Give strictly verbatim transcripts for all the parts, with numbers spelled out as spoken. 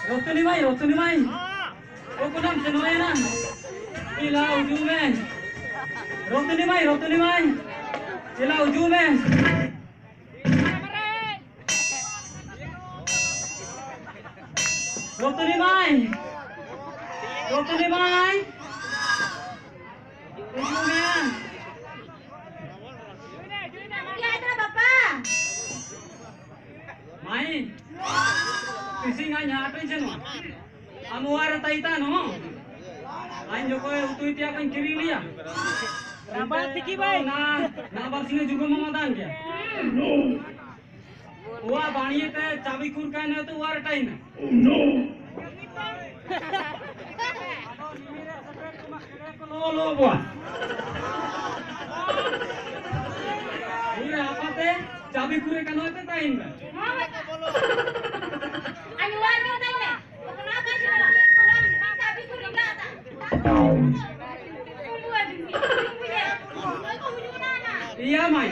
ᱨᱚᱛᱱᱤ ᱢᱟᱹᱭ, ᱨᱚᱛᱱᱤ ᱢᱟᱹᱭ, ᱚᱠᱚᱭ ᱱᱟᱢ ᱥᱮᱱᱚᱜ ᱮᱱᱟ? ᱮᱞᱟ ᱦᱤᱡᱩᱜ ᱢᱮ᱾ ᱨᱚᱛᱱᱤ ᱢᱟᱹᱭ, ᱨᱚᱛᱱᱤ ᱢᱟᱹᱭ, ᱮᱞᱟ ᱦᱤᱡᱩᱜ ᱢᱮ᱾ ᱨᱚᱛᱱᱤ ᱢᱟᱹᱭ, ᱨᱚᱛᱱᱤ ᱢᱟᱹᱭ, ᱦᱤᱡᱩᱜ ᱢᱮ᱾ ᱵᱟᱯᱟ᱾ ᱢᱟᱹᱭ, ᱛᱤᱥᱤᱧ ᱟᱡ ᱦᱟᱴ ᱤᱧ ᱥᱮᱱᱚᱜᱼᱟ᱾ ᱟᱢ ᱚᱲᱟᱜ ᱨᱮ ᱛᱟᱦᱮᱸ ᱛᱟᱦᱮᱱ ᱦᱚᱸ᱾ ᱟᱧ ᱡᱚᱠᱷᱚᱡ ᱩᱛᱩᱭ ᱛᱮᱭᱟᱜ ᱠᱚᱧ ᱠᱤᱨᱤᱧ ᱞᱮᱭᱟ᱾ ᱨᱟᱢᱵᱟ ᱛᱤᱠᱤ ᱵᱟᱭ᱾ ᱚᱱᱟ, ᱚᱱᱟ ᱵᱟᱨ ᱥᱤᱧ ᱡᱩᱜᱩ ᱢᱟᱢᱟ ᱫᱟᱱ ᱜᱮᱭᱟ᱾ ᱚᱣᱟ ᱵᱟᱲᱤᱭᱮ ᱛᱮ ᱪᱟᱵᱤ ᱠᱩᱨ ᱠᱟᱭ ᱱᱟ ᱛᱚ ᱚᱣᱟ ᱨᱮ ᱴᱟᱭᱤᱢ ᱱᱟ᱾ ᱞᱚ, ᱞᱚ, ᱵᱚᱣᱟ᱾ ᱩᱱᱤ ᱟᱯᱟᱛᱮ ᱪᱟᱵᱤ ᱠᱩᱨᱮ ᱠᱟᱱᱟ ᱛᱮ ᱛᱟᱭᱤᱱ ᱱᱟ᱾ ᱟᱧ ᱚᱣᱟ ᱨᱮ ᱴᱟᱭᱤᱢ ᱱᱟ᱾ ᱤᱭᱟᱹ ᱢᱟᱹᱭ,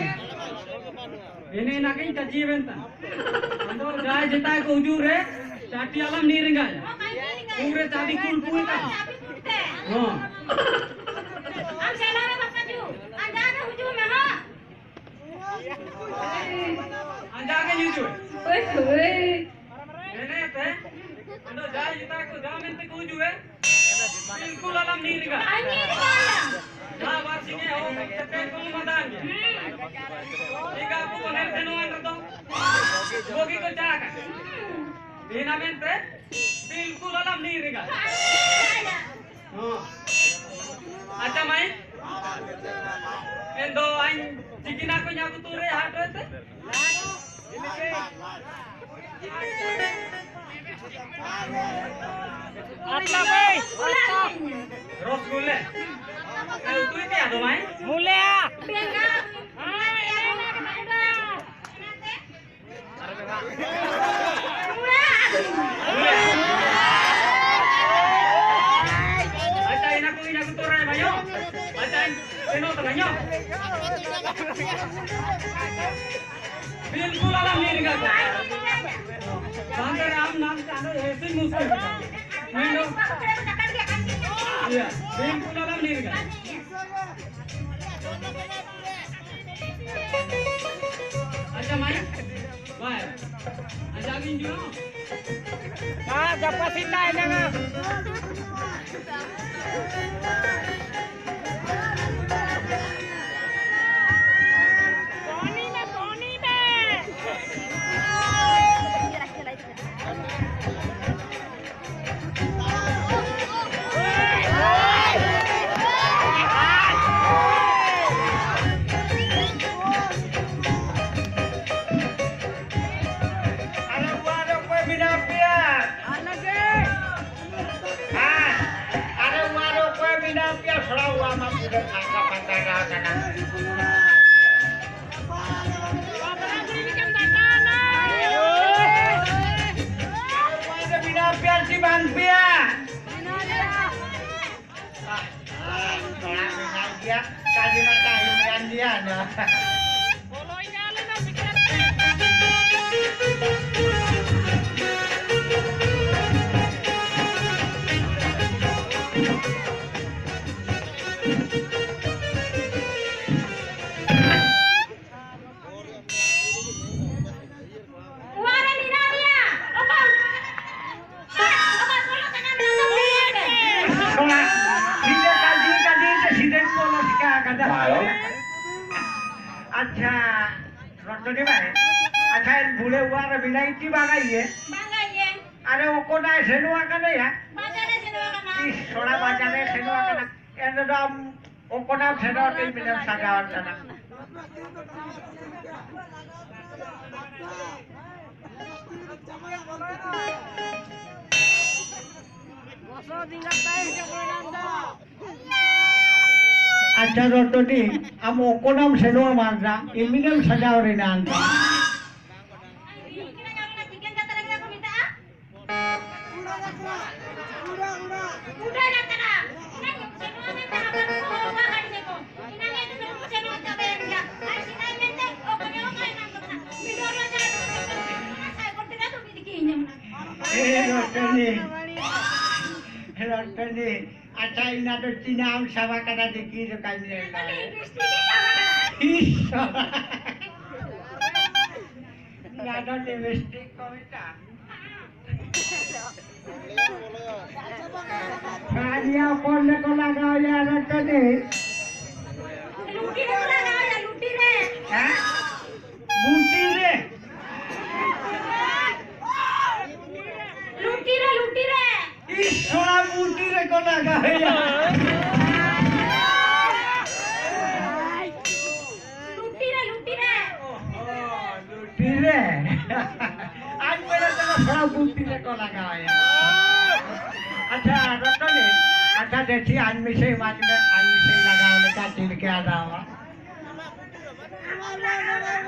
ᱮᱱᱮ ᱮᱱᱟ ᱠᱤᱱ ᱠᱟᱪᱤ ᱵᱮᱱ ᱛᱟ᱾ ᱟᱫᱚ ᱡᱟᱭ ᱡᱮᱛᱟᱭ ᱠᱚ ᱦᱩᱡᱩᱨ ᱨᱮ, ᱪᱟᱴᱤ ᱟᱞᱟᱢ ᱱᱤᱨ ᱨᱮᱸᱜᱟᱭ᱾ ᱯᱩᱨᱮ ᱪᱟᱵᱤ ᱠᱩᱞ ᱠᱩᱞ ᱛᱟ᱾ ᱦᱚᱸ᱾ ᱟᱢ ᱪᱟᱞᱟᱣ ᱢᱮ ᱵᱟᱯᱟ ᱡᱩ, ᱟᱢ ᱡᱟᱦᱟᱸ ᱨᱮ ᱦᱩᱡᱩᱨ ᱢᱮ, ᱦᱚᱸ᱾ ᱟᱢ ᱡᱟᱦᱟᱸ ᱨᱮ ᱦᱩᱡᱩᱨ᱾ ᱦᱳᱭ, ᱦᱳᱭ᱾ ᱮᱱᱮ ᱛᱮ, ᱟᱫᱚ ᱡᱟᱭ ᱡᱮᱛᱟᱭ ᱠᱚ ᱡᱟ ᱢᱮᱱᱛᱮ ᱠᱚ ᱦᱩᱡᱩᱨ ᱨᱮ, ᱵᱤᱞᱠᱩᱞ ᱟᱞᱚᱢ ᱱᱤᱨ ᱨᱮᱸᱜᱟ᱾ ᱟᱧ ᱱᱤᱨ ᱨᱮᱸᱜᱟ᱾ ᱡᱟᱦᱟᱸ ᱵᱟᱨ ᱥᱤᱧᱮ ᱦᱚᱸ ᱪᱮᱯᱮ ᱠᱚ ᱢᱟᱫᱟᱱ ᱜᱮ᱾ ᱴᱷᱤᱠᱟ ᱟᱵᱚ ᱠᱚ ᱱᱮᱨ ᱥᱮᱱᱚᱜᱼᱟ ᱱᱤᱛᱚᱜ᱾ ᱵᱚᱜᱤ ᱠᱚ ᱪᱟ ᱠᱟ᱾ ᱤᱱᱟ ᱢᱮᱱᱛᱮ ᱵᱤᱞᱠᱩᱞ ᱟᱞᱚᱢ ᱱᱤᱨ ᱨᱮᱸᱜᱟ᱾ ᱦᱚᱸ᱾ ᱟᱪᱪᱷᱟ ᱢᱟᱹᱭ᱾ ᱮᱱ ᱫᱚ ᱟᱧ ᱪᱤᱠᱤᱱᱟ ᱠᱚᱧ ᱟᱹᱜᱩ ᱛᱩᱨᱮ ᱦᱟᱴ ᱨᱮ ᱛᱮ᱾ ᱟᱛᱟ ᱵᱷᱟᱭ, ᱟᱛᱟ᱾ ᱨᱚᱥᱜᱩᱞᱞᱟ᱾ ᱟᱨ ᱩᱛᱩᱭ ᱛᱮ ᱟᱫᱚ ᱢᱟᱹᱭ? ᱢᱩᱞᱮᱭᱟ᱾ ᱟᱪᱪᱷᱟ, ᱤᱱᱟ ᱠᱚ, ᱤᱱᱟ ᱠᱚ ᱛᱚᱨᱟᱭ ᱵᱟᱭᱚ᱾ ᱟᱪᱪᱷᱟ, ᱥᱮᱱᱚᱜ ᱛᱟᱞᱟᱝ ᱭᱚ᱾ ᱵᱤᱞᱠᱩᱞ ᱟᱞᱟᱝ ᱢᱤᱫ ᱨᱮᱸᱜᱟ ᱠᱚ᱾ ᱵᱟᱝ ᱨᱮ ᱟᱢ ᱱᱟᱢ ᱪᱟᱸᱫᱚ ᱮᱥᱮ ᱢᱩᱥᱠᱤᱞ ᱜᱮ᱾ ᱢᱮᱱ ᱫᱚ ᱤᱭᱟ, ᱵᱤᱞᱠᱩᱞ ᱟᱞᱟᱢ ᱱᱤᱨᱜᱟ᱾ ᱟᱪᱪᱷᱟ, ᱢᱟᱭ᱾ ᱵᱟᱭ᱾ ᱟᱪᱪᱷᱟ, ᱟᱹᱵᱤᱱ ᱡᱩ᱾ ᱦᱮᱸ, ᱜᱟᱯᱟ ᱥᱮᱛᱟᱜ ᱮᱱᱟᱝ᱾ ᱯᱚᱱᱤ ᱢᱮ, ᱯᱚᱱᱤ ᱢᱮ᱾ ᱟᱨᱮ ᱚᱲᱟᱜ ᱨᱮ ᱚᱠᱚᱭ ᱢᱮᱱᱟᱜ ᱯᱮᱭᱟ? ᱦᱮᱸ, ᱟᱨᱮ ᱚᱲᱟᱜ ᱨᱮ ᱚᱠᱚᱭ ᱢᱮᱱᱟᱜ ᱯᱮᱭᱟ? ᱛᱷᱚᱲᱟ ᱚᱲᱟᱜ ᱢᱟ ᱯᱩᱨᱟᱹ ᱯᱷᱟᱸᱠᱟ ᱯᱷᱟᱸᱠᱟ ᱜᱮ ᱠᱟᱱᱟ᱾ ᱚᱲᱟᱜ ᱨᱮ ᱢᱮᱱᱟᱜ ᱯᱮᱭᱟ ᱥᱮ ᱵᱟᱝ ᱯᱮᱭᱟ? ᱛᱷᱚᱲᱟ ᱢᱮᱱᱟᱜ ᱜᱮᱭᱟ, ᱠᱟᱡᱮ ᱢᱟ ᱠᱟᱡᱮ ᱠᱟᱱ ᱜᱮᱭᱟ ᱱᱚᱣᱟ᱾ ᱚᱲᱟᱜ ᱨᱮ ᱢᱮᱱᱟᱜ ᱢᱮᱭᱟ? ᱚᱠᱚᱭ? ᱚᱠᱚᱭ ᱵᱚᱞᱚ ᱠᱟᱱᱟ? ᱢᱮᱱᱟᱜ ᱫᱚ ᱵᱚᱞᱚ ᱠᱟᱱᱟ᱾ ᱥᱚᱱᱟ, ᱥᱤᱫᱷᱟᱹ ᱠᱟᱹᱡᱤ ᱠᱟᱹᱡᱤ ᱛᱮ ᱥᱤᱫᱷᱟᱹᱧ ᱵᱚᱞᱚ ᱪᱤᱠᱟ ᱟᱠᱟᱫᱟ᱾ ᱵᱷᱟᱭ᱾ ᱟᱪᱪᱷᱟ, ᱨᱚᱛᱱᱤ ᱵᱷᱟᱭ, ᱟᱪᱪᱷᱟ, ᱵᱩᱲᱟᱹ ᱚᱲᱟᱜ ᱨᱮ ᱢᱮᱱᱟᱭ ᱠᱤ ᱵᱟᱝᱟ ᱤᱭᱟᱹ? ᱵᱟᱝᱟ ᱤᱭᱟᱹ᱾ ᱟᱨᱮ, ᱚᱠᱚᱭ ᱥᱮᱱᱚᱜ ᱟᱠᱟᱱᱟᱭᱟ? ᱵᱟᱡᱟᱨᱮ ᱥᱮᱱᱚᱜ ᱟᱠᱟᱱᱟ᱾ ᱤᱥ, ᱥᱚᱲᱟ ᱵᱟᱡᱟᱨᱮ ᱥᱮᱱᱚᱜ ᱟᱠᱟᱱᱟ᱾ ᱮᱱᱨᱮᱦᱚᱸ ᱟᱢ ᱚᱠᱚᱭ ᱥᱮᱱᱚᱜ ᱛᱮ ᱢᱮᱱᱟᱢ ᱥᱟᱡᱟᱣ ᱟᱠᱟᱱᱟ? ᱟᱪᱪᱷᱟ, ᱨᱚᱛᱚᱱᱤ, ᱟᱢ ᱚᱠᱚᱱᱟᱢ ᱥᱮᱱᱚᱜᱼᱟ ᱢᱟᱨᱫᱟ, ᱤᱢᱤᱱᱮᱢ ᱥᱟᱡᱟᱣ ᱨᱮᱱᱟ ᱟᱱᱫᱟ᱾ ᱨᱚᱴᱚᱱᱤ, ᱨᱚᱴᱚᱱᱤ, ᱟᱪᱪᱷᱟ, ᱤᱧ ᱫᱚ ᱪᱤᱱᱟᱢ ᱥᱟᱵᱟ ᱠᱟᱫᱟ ᱫᱮᱠᱷᱤ ᱫᱚ ᱠᱟᱹᱧ ᱧᱮᱞ ᱫᱟ᱾ ᱤᱥ, ᱚᱱᱟ ᱫᱚ lipstick ᱠᱚ ᱢᱮᱛᱟᱜᱼᱟ᱾ ᱠᱟᱨᱤᱭᱟ ᱦᱚᱯᱚᱱ ᱞᱮᱠᱚ ᱞᱟᱜᱟᱣ ᱮᱭᱟ ᱨᱚᱴᱚᱱᱤ᱾ ᱞᱩᱴᱤ ᱨᱮᱠᱚ ᱞᱟᱜᱟᱣ ᱮᱭᱟ, ᱞᱩᱴᱤ ᱨᱮ᱾ ᱦᱮᱸ? ᱵᱩᱴᱤ ᱨᱮ᱾ ᱞᱩᱴᱤ ᱨᱮ, ᱞᱩᱴᱤ ᱨᱮ᱾ ᱤᱥ, ᱥᱚᱲᱟ ᱵᱩᱴᱤ ᱨᱮᱠᱚ ᱞᱟᱜᱟᱣ ᱮᱭᱟ᱾ ᱞᱩᱴᱤ ᱨᱮ, ᱞᱩᱴᱤ ᱨᱮ᱾ ᱞᱩᱴᱤ ᱨᱮ᱾ ᱟᱡ ᱯᱮᱲᱟ ᱛᱮᱫᱚ ᱥᱚᱲᱟ ᱵᱩᱴᱤ ᱨᱮᱠᱚ ᱞᱟᱜᱟᱣ ᱮᱭᱟ᱾ ᱟᱪᱪᱷᱟ, ᱨᱚᱴᱚᱱᱤ, ᱟᱪᱪᱷᱟ, ᱫᱮᱠᱷᱤ, ᱟᱡ ᱢᱤᱥᱮ ᱮᱢᱟᱧ ᱢᱮ, ᱟᱡ ᱢᱤᱥᱮ ᱞᱟᱜᱟᱣ ᱞᱮᱠᱟ ᱪᱮᱫ ᱞᱮᱠᱟ ᱫᱟᱢᱟ?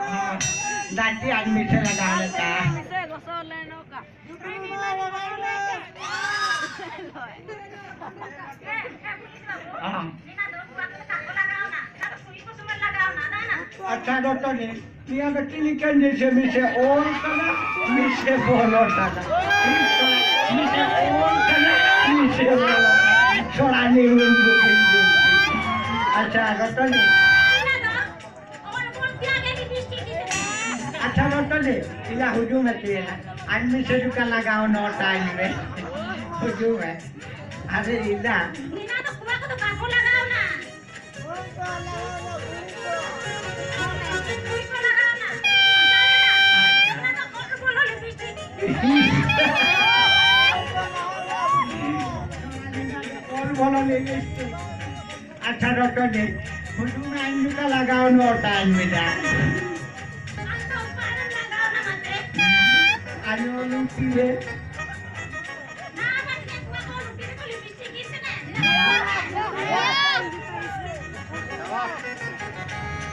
ᱦᱚᱸ, ᱫᱟᱠᱤ ᱟᱡ ᱢᱤᱥᱮ ᱞᱟᱜᱟᱣ ᱞᱮᱠᱟ᱾ ᱦᱚᱸ᱾ ᱟᱪᱪᱷᱟ, ᱨᱚᱴᱚᱱᱤ, ᱱᱤᱭᱟᱹ ᱫᱚ ᱪᱤᱞᱤ ᱠᱟᱱ ᱡᱮᱥᱮ ᱢᱤᱥᱮ ᱚᱞ ᱠᱟᱱᱟ, ᱢᱤᱥᱮ ᱵᱚᱞᱚ ᱠᱟᱱᱟ? ᱢᱤᱥᱮ ᱚᱞ ᱠᱟᱱᱟ, ᱢᱤᱥᱮ ᱵᱚᱞᱚ ᱠᱟᱱᱟ? ᱥᱚᱲᱟᱱᱤ ᱩᱱᱠᱩ ᱠᱤᱱ ᱵᱤᱱᱛᱤ᱾ ᱟᱪᱪᱷᱟ, ᱨᱚᱴᱚᱱᱤ᱾ ᱟᱪᱪᱷᱟ, ᱨᱚᱴᱚᱱᱤ, ᱤᱧᱟᱹᱜ ᱦᱩᱡᱩᱢ ᱮ ᱛᱤᱭᱮᱱᱟ᱾ ᱟᱨ ᱢᱤᱥᱮ ᱡᱩᱠᱟ ᱞᱟᱜᱟᱣ ᱱᱚ ᱴᱟᱭᱤᱢ ᱨᱮ᱾ ᱦᱩᱡᱩᱢ ᱮ᱾ ᱟᱨᱮ ᱤᱧᱟᱹᱜ ᱱᱤᱱᱟ ᱫᱚ ᱠᱚᱲᱟ ᱠᱚᱫᱚ ᱵᱟᱠᱚ ᱞᱟᱜᱟᱣᱱᱟ᱾ ᱚᱞ ᱵᱚᱞᱚ ᱞᱤᱯᱤᱥᱴᱤᱠ᱾ ᱟᱪᱪᱷᱟ, ᱰᱚᱠᱴᱚᱨ ᱡᱤ, ᱦᱩᱡᱩᱜ ᱢᱮ, ᱟᱹᱧ ᱞᱮᱠᱟ ᱞᱟᱜᱟᱣ ᱱᱚ ᱴᱟᱭᱤᱢ ᱢᱮᱱᱟᱜᱼᱟ᱾ ᱟᱢ ᱫᱚ ᱚᱠᱟᱨᱮᱢ ᱞᱟᱜᱟᱣᱱᱟ ᱢᱟᱥᱮ? ᱟᱭᱳ, ᱞᱩᱛᱤ ᱨᱮ᱾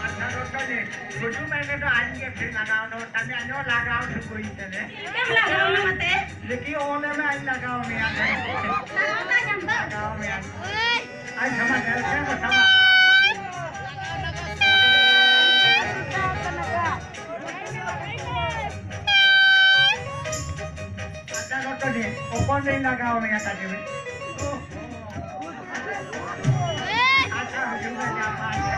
ᱟᱪᱪᱷᱟ, ᱰᱚᱠᱴᱚᱨ ᱡᱤ, ᱦᱩᱡᱩᱜ ᱢᱮ, ᱱᱤᱛ ᱫᱚ ᱟᱹᱧ ᱜᱮ ᱯᱷᱤᱨ ᱞᱟᱜᱟᱣ ᱱᱚ ᱴᱟᱭᱤᱢ, ᱟᱭᱳ, ᱞᱟᱜᱟᱣ ᱴᱷᱩᱠᱩᱭ ᱛᱮ᱾ ᱪᱮᱫ ᱮᱢ ᱞᱟᱜᱟᱣᱱᱟ ᱢᱟᱥᱮ? ᱞᱮᱠᱤ ᱚᱞ ᱢᱮ, ᱟᱹᱧ ᱞᱟᱜᱟᱣ ᱢᱮᱭᱟ᱾ ᱞᱟᱜᱟᱣ ᱢᱮᱭᱟ᱾ ᱟᱭ ᱥᱟᱢᱟ ᱰᱷᱮᱨ ᱥᱮ ᱵᱟᱥᱟᱢᱟ᱾ ᱟᱪᱪᱷᱟ, ᱰᱚᱠᱴᱚᱨ ᱚᱠᱚᱭ ᱞᱟᱜᱟᱣ ᱢᱮᱭᱟ ᱛᱟᱡᱩ? ᱟᱪᱪᱷᱟ, ᱦᱩᱡᱩᱜ ᱢᱮ, ᱧᱟᱯᱟᱢ ᱢᱮ᱾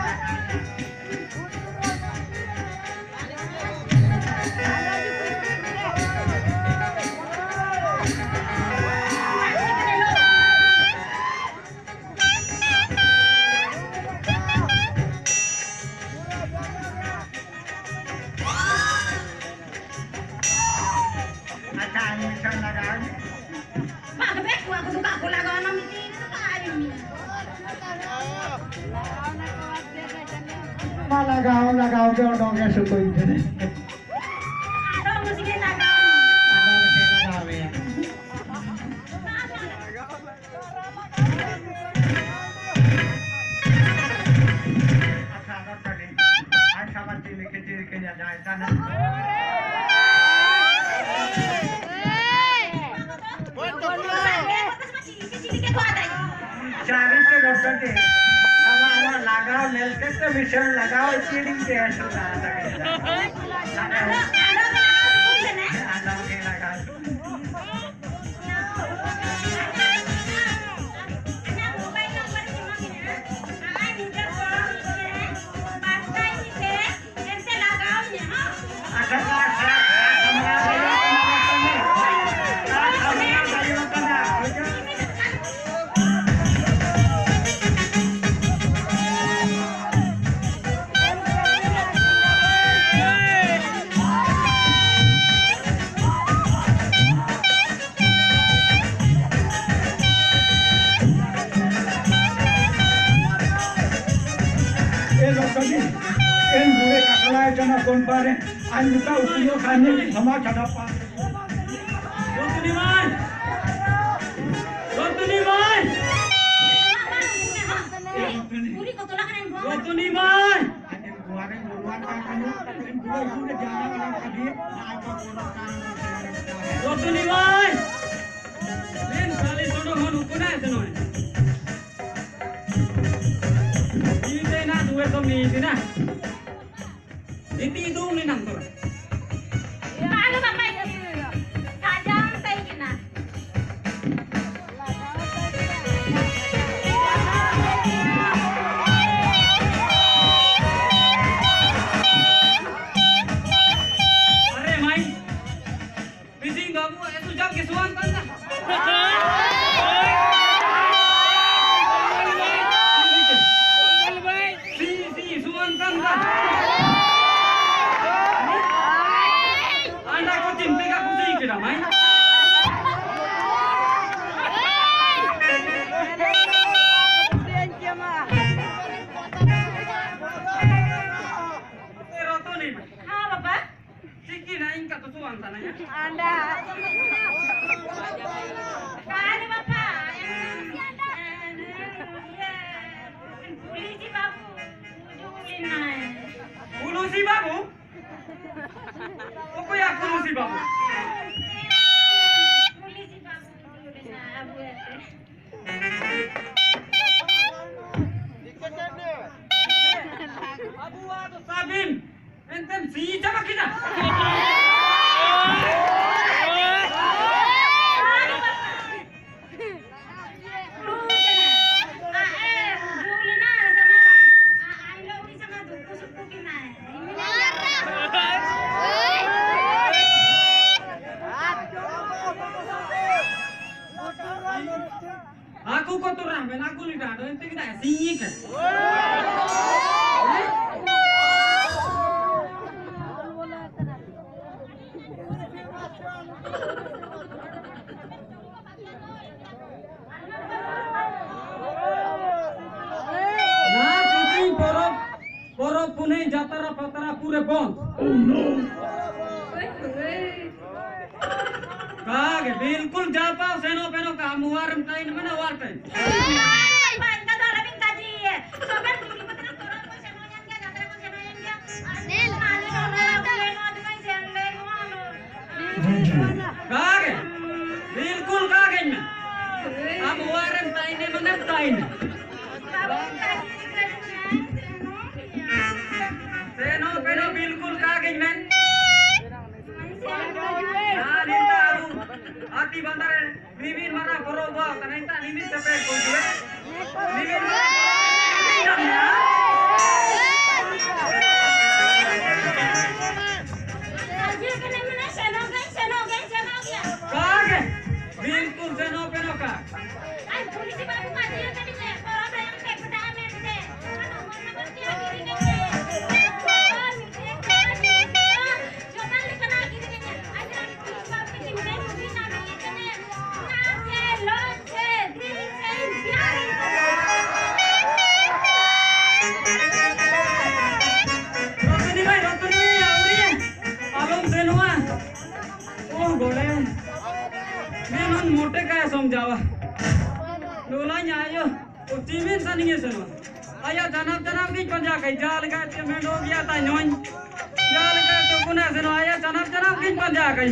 ᱟᱪᱪᱷᱟ, ᱟᱨ ᱢᱤᱫᱴᱟᱝ ᱞᱟᱜᱟᱣ ᱢᱮ᱾ ᱵᱟᱝ, ᱵᱮ, ᱠᱚᱲᱟ ᱠᱚᱫᱚ ᱵᱟᱠᱚ ᱞᱟᱜᱟᱣᱟ, ᱚᱱᱟ ᱢᱤᱫᱴᱤᱡ ᱫᱚ ᱵᱟᱭ ᱢᱟ ᱞᱟᱜᱟᱣ, ᱞᱟᱜᱟᱣ ᱜᱮ ᱚᱰᱚᱝ ᱮ ᱥᱩᱠᱩᱭ ᱛᱮ᱾ ᱟᱫᱚ ᱢᱩᱥᱠᱤᱞ ᱞᱟᱜᱟᱣ᱾ ᱟᱫᱚ ᱢᱩᱥᱠᱤᱞ ᱞᱟᱜᱟᱣ ᱢᱮᱭᱟ᱾ ᱟᱪᱪᱷᱟ, ᱟᱫᱚ ᱛᱟᱦᱞᱮ ᱟᱡ ᱥᱟᱢᱟᱝ ᱪᱮᱫ ᱞᱮᱠᱟ ᱪᱮᱫ ᱞᱮᱠᱟ ᱡᱟᱭᱜᱟ ᱠᱟᱱᱟ? ᱪᱟᱹᱨᱤ ᱛᱮ ᱜᱚᱴᱟ ᱜᱮ᱾ ᱟᱢᱟᱜ, ᱟᱢᱟᱜ ᱞᱟᱜᱟᱣ ᱧᱮᱞ ᱠᱟᱛᱮ ᱢᱤᱥᱮᱞ ᱞᱟᱜᱟᱣ ᱪᱮᱫ ᱤᱧ ᱛᱮ ᱥᱩᱫᱷᱟ ᱫᱟᱲᱮᱭᱟᱜᱼᱟ᱾ ᱟᱫᱚ ᱜᱮ ᱞᱟᱜᱟᱣ᱾ ए लोग कभी, इन बूढ़े का कलाए जना कौन पारे, आज का उपियो खाने हमारा चढ़ा पा। ᱨᱚᱛᱱᱤ ᱢᱟᱹᱭ! ᱨᱚᱛᱱᱤ ᱢᱟᱹᱭ! ᱨᱚᱛᱱᱤ ᱢᱟᱹᱭ! ᱨᱚᱛᱱᱤ ᱢᱟᱹᱭ! ᱢᱮᱱ ᱥᱟᱞᱤ ᱥᱚᱰᱚ ᱦᱚᱸ ᱱᱩᱠᱩ ᱱᱟᱭ ᱥᱮ ᱱᱚᱭ? ᱤᱧ ᱛᱮ ᱱᱟ ᱫᱩᱣᱮ ᱛᱚ ᱢᱤᱫ ᱫᱤᱱᱟ᱾ ᱫᱤᱯᱤ ᱫᱩ ᱩᱱᱤ ᱱᱟᱢ ᱛᱚᱨᱟ᱾ ᱟᱞᱚ ᱵᱟᱯᱟᱭ ᱥᱟᱡᱟᱣ ᱛᱟᱭ ᱠᱟᱱᱟ᱾ ᱵᱟᱝ ᱥᱟᱱᱟᱧᱟ᱾ ᱟᱸᱰᱟ᱾ ᱚᱠᱟᱨᱮ ᱵᱟᱯᱟ? ᱤᱭᱟᱹ, ᱯᱩᱞᱤᱥᱤ ᱵᱟᱹᱵᱩ ᱦᱤᱡᱩᱜ ᱞᱮᱱᱟᱭ᱾ ᱯᱩᱞᱤᱥᱤ ᱵᱟᱹᱵᱩ? ᱚᱠᱚᱭᱟᱜ ᱯᱩᱞᱤᱥᱤ ᱵᱟᱹᱵᱩ? ᱯᱩᱞᱤᱥᱤ ᱵᱟᱹᱵᱩ ᱦᱤᱡᱩᱜ ᱞᱮᱱᱟᱭ ᱟᱵᱚ ᱟᱛᱮ᱾ ᱟᱵᱚᱣᱟᱜ ᱫᱚ ᱥᱟᱵᱤᱱ᱾ ᱮᱱᱛᱮᱢ ᱥᱤᱧ ᱪᱟᱵᱟ ᱠᱮᱫᱟ᱾ ᱟᱠᱚ ᱠᱚ ᱛᱚᱨᱟᱣ ᱢᱮ, ᱟᱠᱚ ᱞᱮᱠᱟ ᱫᱚ ᱮᱱᱛᱮ ᱠᱮᱫᱟ ᱥᱤᱧ ᱠᱟᱱᱟ᱾ ᱱᱟ ᱠᱩᱪᱤ ᱯᱚᱨᱚᱵᱽ, ᱯᱚᱨᱚᱵᱽ ᱯᱩᱱᱟᱹᱭ ᱡᱟᱛᱨᱟ ᱯᱟᱛᱨᱟ ᱯᱩᱨᱟᱹ ᱵᱚᱱᱫ᱾ ᱠᱟᱜᱮ, ᱵᱤᱞᱠᱩᱞ ᱡᱟᱯᱟ ᱥᱮᱱᱚ ᱯᱮᱱᱚ ᱠᱟ, ᱟᱢ ᱚᱣᱟᱨᱮᱢ ᱴᱟᱭᱤᱱ ᱢᱮᱱᱟ, ᱚᱣᱟᱨ ᱴᱟᱭᱤᱱ᱾ ᱵᱟᱝ, ᱤᱱᱠᱟ ᱫᱚ ᱟᱞᱚᱵᱤᱱ ᱠᱟᱡᱤᱭᱮ᱾ ᱥᱚᱵᱮᱱ ᱠᱩᱲᱤ ᱠᱚ ᱛᱤᱱᱟᱹᱜ ᱯᱚᱨᱚᱵᱽ ᱠᱚ ᱥᱮᱱᱚᱜ ᱧᱟᱢ ᱜᱮᱭᱟ, ᱡᱟᱛᱨᱟ ᱠᱚ ᱥᱮᱱᱚᱜ ᱧᱟᱢ ᱜᱮᱭᱟ᱾ ᱟᱨ ᱟᱞᱮ ᱱᱚᱰᱮ ᱵᱚᱞᱮ ᱱᱚᱣᱟ ᱫᱚ ᱵᱟᱝ ᱥᱮᱱ ᱞᱮ, ᱱᱚᱣᱟ ᱫᱚ᱾ ᱠᱟᱜᱮ, ᱵᱤᱞᱠᱩᱞ ᱠᱟᱜᱮᱧ ᱢᱮ᱾ ᱟᱢ ᱚᱣᱟᱨᱮᱢ ᱴᱟᱭᱤᱱ ᱢᱟᱱᱮ ᱴᱟᱭᱤᱱ᱾ ᱵᱟᱵᱩ ᱠᱟᱡᱤ ᱠᱟᱡᱤ ᱢᱮ, ᱥᱮᱱᱚᱜ ᱜᱮᱭᱟ᱾ ᱥᱮᱱᱚ ᱯᱮᱱᱚ ᱵᱤᱞᱠᱩᱞ ᱠᱟᱜᱮᱧ ᱢᱮ᱾ ᱟᱨ ᱱᱮᱛᱟᱨ ᱟᱹᱛᱤ ᱵᱟᱸᱫᱟᱨᱮ ᱢᱤᱢᱤᱫ ᱢᱟᱨᱟᱝ ᱯᱚᱨᱚᱵᱽ ᱵᱚ ᱠᱟᱱᱟ, ᱱᱮᱛᱟᱨ ᱢᱤᱢᱤᱫ ᱥᱮᱯᱮ ᱠᱚ ᱦᱤᱡᱩᱜᱼᱟ᱾ ᱢᱤᱢᱤᱫ ᱢᱟᱨᱟᱝ ᱯᱚᱨᱚᱵᱽ ᱠᱟᱱᱟ᱾ ᱟᱨ ᱡᱮ ᱠᱟᱱᱟ ᱢᱮᱱᱟ, ᱥᱮᱱᱚᱜ ᱜᱮ, ᱥᱮᱱᱚᱜ ᱜᱮ, ᱥᱮᱱᱚᱜ ᱜᱮ᱾ ᱠᱟᱜᱮ, ᱵᱤᱞᱠᱩᱞ ᱥᱮᱱᱚᱜ ᱯᱮᱱᱚᱜ ᱠᱟ᱾ ᱟᱨ ᱯᱩᱞᱤᱥ ᱵᱟᱹᱵᱩ ᱢᱟ ᱡᱮ ᱠᱟᱹᱴᱤᱡ ᱯᱚᱨᱚᱵᱽ ᱨᱮ ᱮᱢ ᱯᱮ ᱯᱷᱚᱴᱟ ᱢᱮ᱾ ᱞᱚᱞᱟᱧ ᱟᱭᱳ, ᱛᱤᱢᱤᱱ ᱥᱟᱱᱤᱧᱮ ᱥᱮᱱᱚᱜᱼᱟ᱾ ᱟᱭᱟᱜ ᱡᱟᱱᱟᱢ ᱡᱟᱱᱟᱢ ᱜᱤᱧ ᱯᱟᱸᱡᱟ ᱠᱟᱭ, ᱡᱟᱦᱟᱸ ᱞᱮᱠᱟᱛᱮ ᱢᱮᱱᱰᱚ ᱜᱮᱭᱟ ᱛᱟᱭ ᱱᱚᱧ, ᱡᱟᱦᱟᱸ ᱞᱮᱠᱟᱛᱮ ᱯᱩᱱᱮ ᱥᱮᱱᱚᱜᱼᱟ, ᱟᱭᱟᱜ ᱡᱟᱱᱟᱢ ᱡᱟᱱᱟᱢ ᱜᱤᱧ ᱯᱟᱸᱡᱟ ᱠᱟᱭ᱾